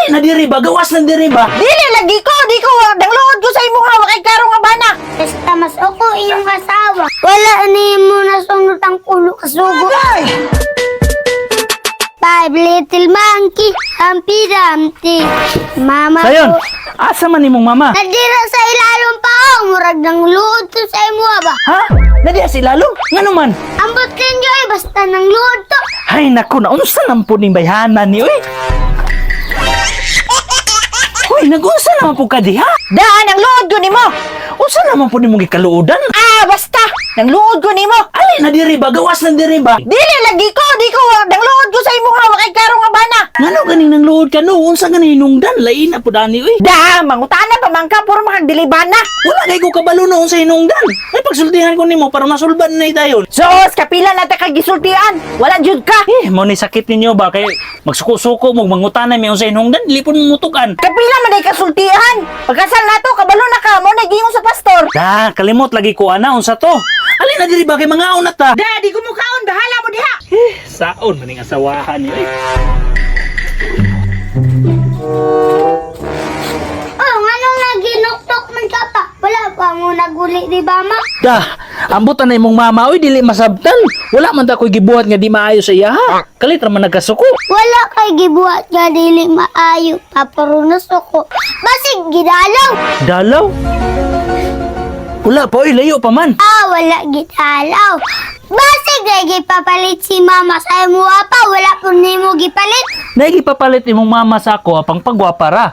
Ali na diri ba? Gawas na diri ba? Dili lagi ko, di ko nangluod ko sa imong hawak kay klaro nga bana. Basta mas ako iyong asawa. Wala ni mo nasunod ang pulo kasugo. Five little monkey, Humpty Dumpty. Mama Sayon, ko. Asa man imong mama? Nadira sa ilalong pa oh, murag nang luod to sa imo ba. Ha? Nadiya si Lalong? Ngano man? Ambot ninyo eh, basta nang luod to. Hay nako, naunsa naman po ning bayhana ni oy. Hoy, nagunsa naman po ka diha? Daan ang luod ko nimo. Unsa naman po nimong gikaluodan? Ah, basta nangluod ko nimo. Ali na diri ba? Gawas na diri ba? Dili lagi ko, di ko nangluod ko sa imong hawak kay klaro nga bana. Ngano ganing nangluod ka no? Unsa ganing hinungdan? Lain na po dani oy. Da, mangutana pa man ka puro makagdilibana. Wala kay ko kabalo no unsa hinungdan. Ay pagsultihan ko nimo para masulban na dayon. Sos, kapila na ta kag gisultian. Wala jud ka. Eh, mo ni sakit ninyo ba kay magsuko-suko mo mangutana mi unsa hinungdan, dili po mutukan. Kapila man ay kasultian. Pagkasal nato, kabalo na ka mo nagingon sa pastor. Da, kalimot lagi ko ana unsa to. Ali na diri ba kay mga na ta. Da, di ko mukaon, bahala mo diha. Eh, saon maning asawahan ni oy. Oh, nganong naginuktok man ka pa? Wala pa mo naguli, di ba ma? Da, ambutan na imong mama oy dili masabtan. Wala man ta ko'y gibuhat nga di maayo sa iya ha. Kalit ra man nagkasuko. Wala kay gibuhat nga dili maayo. Paparunas ako. Basig gidalaw. Dalaw. Wala pa oy, layo pa man. Ah, wala gidalaw. Basig ay gipapalit si mama sa imo pa. Wala po nimo gipalit. Naigipapalit imong mama sa ako apang pagwapa ra.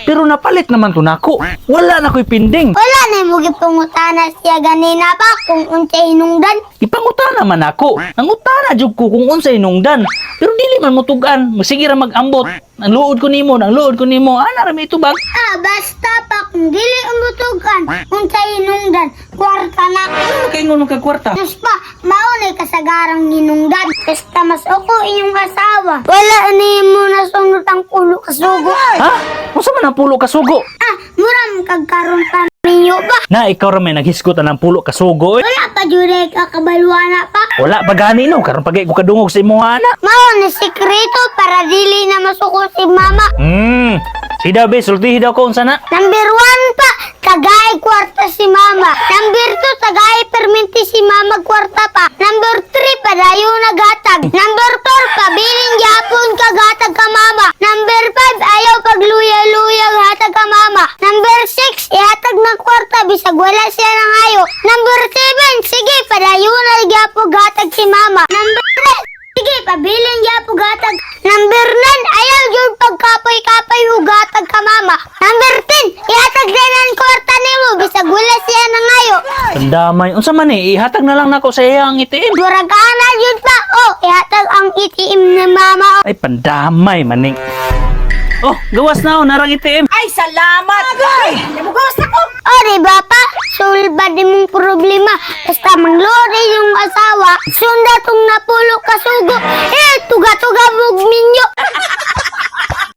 Pero napalit naman to nako. Wala na ko'y pinding. Wala nimo gipangutana siya ganina pa kung unsay hinungdan. Ipangutana man ako. Nangutana jud ko kung unsay hinungdan. Pero dili man mutugan. Sige ra mag-ambot. Ang luod ko nimo, ang luod ko nimo. Ana ra may tubag. Ah, basta pa kung dili umutugan unsay hinungdan, kwarta na. Ano kay ngon ka kwarta? Diyos pa, maunay kasagarang hinungdan. Basta mas ako inyong asawa. Wala nimo nasunod ang pulo kasugo. Ha? Unsa man ang pulo kasugo? Ah, muram kagkaroon pa ninyo ba? Na ikaw ra may naghisgot ang pulo kasugo. Oy. Wala pa jud ay kakabalwana pa. Wala pa gani no karon pagay ko kadungog sa imong ana. Mao ni sikreto para dili na masuko si mama. Si daw be sultihi daw ko unsa na. Number 1 pa, tagay kwarta si mama. Number 2, tagay perminti si mama kwarta pa. Number 3, padayo nagatag. Number 4, pabiling yapon kagatag ka mama. Number 5, ayaw pagluya-luya hatag ka mama. Number 6, ihatag ng kwarta bisag wala siya nang ayo. Number 7, sige, padayo na gyapon gatag si mama. Number 8, sige, pabiling gyapon gatag. Number 9, ayaw yun pagkapoy-kapoy hugatag ka mama. Number 10, ihatag din ang kwarta nimo bisag wala siya nangayo. Pandamay unsa man ni ihatag na lang nako sa iya ang ATM. Durag ana yun pa. Oh, ihatag ang ATM ni mama. Ay pandamay maning. Oh, gawas na oh, narang ATM. Ay, salamat. Ay, namugawas ako. O, di ba pa? Sulba di mong problema. Basta manglori yung asawa, sunda tong napulo kasugo. Eh, tuga-tuga mong minyo.